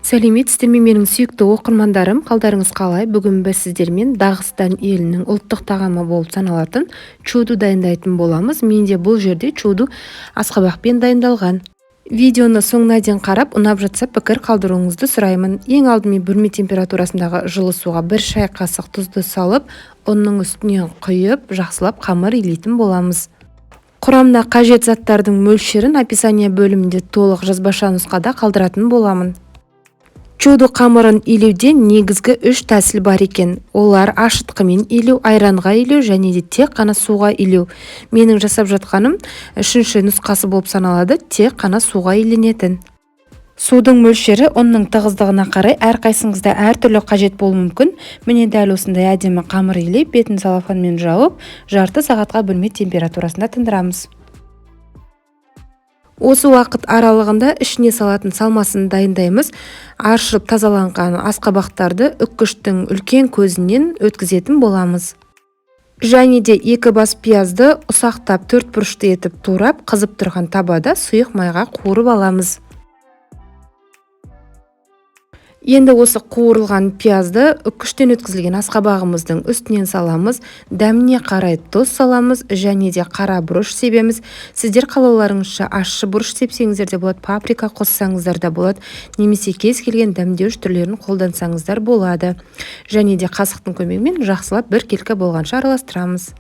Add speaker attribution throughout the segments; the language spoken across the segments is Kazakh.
Speaker 1: Сәлеметсіздер ме, менің сүйікті оқырмандарым! Қалдарыңыз қалай? Бүгін біз сіздермен Дағыстан елінің ұлттық тағамы болып саналатын чуду дайындайтын боламыз. Менде бұл жерде чуду асқабақпен дайындалған. Видеоны соңына дейін қарап, ұнап жатса, пікір қалдыруыңызды сұраймын. Ең алдымен бөлме температурасындағы жылы суға 1 шай қасық тұзды салып, ұнның үстіне құйып, жақсылап қамыр илейтін боламыз. Құрамына қажет заттардың мөлшерін описание бөлімінде толық жазбаша нұсқада қалдыратын боламын. Чуду қамырын илеуде негізгі 3 тәсіл бар екен. Олар: ашытқымен илеу, айранға илеу және де тек қана суға илеу. Менің жасап жатқаным үшінші нұсқасы болып саналады, тек қана суға иленетін. Судың мөлшері ұнның тығыздығына қарай әрқайсыңызда әртүрлі қажет болуы мүмкін. Міне, дәл осындай әдемі қамыр илеп, бетін целлофанмен жауып, жарты сағатқа бөлме температурасында тындырамыз. Осы уақыт аралығында ішіне салатын салмасын дайындаймыз. Аршып тазаланған асқабақтарды үккіштің үлкен көзінен өткізетін боламыз. Және де 2 бас пиязды ұсақтап, төрт бұрышты етіп турап, қызып тұрған табада сұйық майға қуырып аламыз. Енді осы қуырылған пиязды үккіштен өткізілген асқабағымыздың үстінен саламыз, дәміне қарай тұз саламыз және де қара бұрыш себеміз. Сіздер қалауларыңызша ащы бұрыш сепсеңіздер де болады, паприка қоссаңыздар да болады, немесе кез келген дәмдеуіш түрлерін қолдансаңыздар болады. Және де қасықтың көмегімен жақсылап біркелкі болғанша араластырамыз.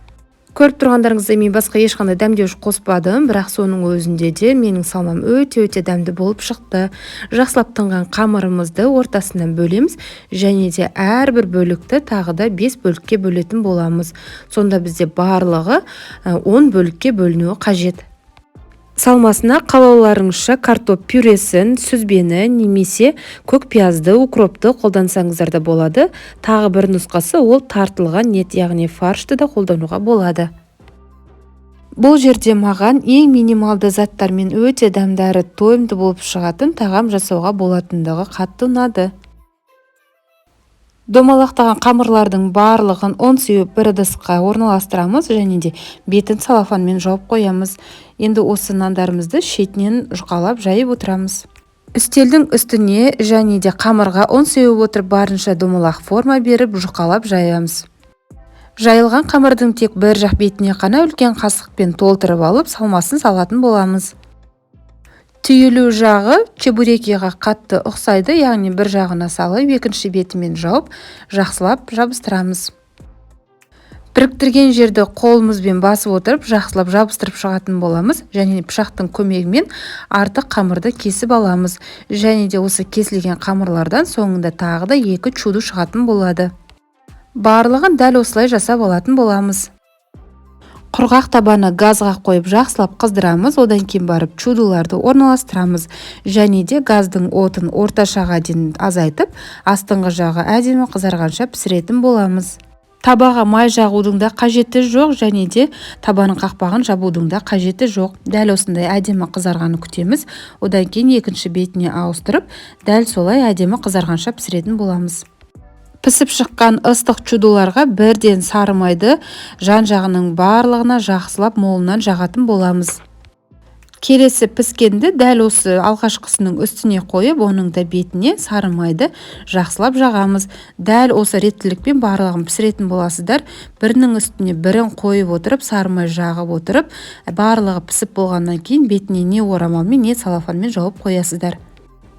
Speaker 1: Көріп тұрғандарыңыздай, мен басқа ешқандай дәмдеуіш қоспадым, бірақ соның өзінде де менің салмам өте-өте дәмді болып шықты. Жақсылап тынған қамырымызды ортасынан бөлеміз және де әрбір бөлікті тағы да 5 бөлікке бөлетін боламыз. Сонда бізде барлығы 10 бөлікке бөлінуі қажет. Салмасына қалауларыңызша картоп пюресін, сүзбені немесе көк пиязды, укропты қолдансаңыздар да болады. Тағы бір нұсқасы ол тартылған ет, яғни фаршты да қолдануға болады. Бұл жерде маған ең минималды заттармен өте дәмді әрі тойымды болып шығатын тағам жасауға болатындығы қатты ұнады. Домалақтаған қамырлардың барлығын ұн сеуіп, бір ыдысқа орналастырамыз және де бетін целлофанмен жауып қоямыз. Енді осы нандарымызды шетінен жұқалап жайып отырамыз. Үстелдің үстіне және де қамырға ұн сеуіп отырып, барынша домалақ форма беріп, жұқалап жаямыз. Жайылған қамырдың тек бір жақ бетіне қана үлкен қасықпен толтырып алып, салмасын салатын боламыз. Түйілу жағы чебурекиға қатты ұқсайды, яғни бір жағына салып, екінші бетімен жауып, жақсылап жабыстырамыз. Біріктірген жерді қолымызбен басып отырып, жақсылап жабыстырып шығатын боламыз және пышақтың көмегімен артық қамырды кесіп аламыз. Және де осы кесілген қамырлардан соңында тағы да 2 чуду шығатын болады. Барлығын дәл осылай жасап алатын боламыз. Құрғақ табаны газға қойып, жақсылап қыздырамыз, одан кейін барып чудуларды орналастырамыз және де газдың отын орташаға дейін азайтып, астыңғы жағы әдемі қызарғанша пісіретін боламыз. Табаға май жағудың да қажеті жоқ және де табаның қақпағын жабудың да қажеті жоқ. Дәл осындай әдемі қызарғанын күтеміз. Одан кейін екінші бетіне ауыстырып, дәл солай әдемі қызарғанша пісіретін боламыз. Пісіп шыққан ыстық чудуларға бірден сары майды жан-жағының барлығына жақсылап молынан жағатын боламыз. Келесі піскенді дәл осы алғашқысының үстіне қойып, оның да бетіне сары майды жақсылап жағамыз. Дәл осы реттілікпен барлығын пісіретін боласыздар. Бірінің үстіне бірін қойып отырып, сары май жағып отырып, барлығы пісіп болғаннан кейін бетіне не орамалмен, не целлофанмен жауып қоясыздар.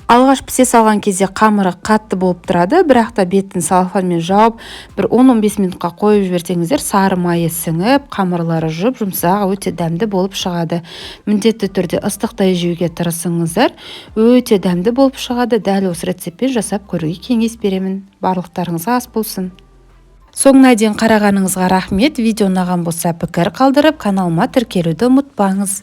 Speaker 1: Алғаш пісе салған кезде қамыры қатты болып тұрады, бірақ та бетін целлофанмен жауып, бір 10-15 минутқа қойып жіберсеңіздер, сары майы сіңіп, қамырлары жұп-жұмсақ, өте дәмді болып шығады. Міндетті түрде ыстықтай жеуге тырысыңыздар, өте дәмді болып шығады. Дәл осы рецептпен жасап көруге кеңес беремін. Барлықтарыңызға ас болсын. Соңына дейін қарағаныңызға рахмет. Видео ұнаған болса, пікір қалдырып, каналыма тіркелуді ұмытпаңыз.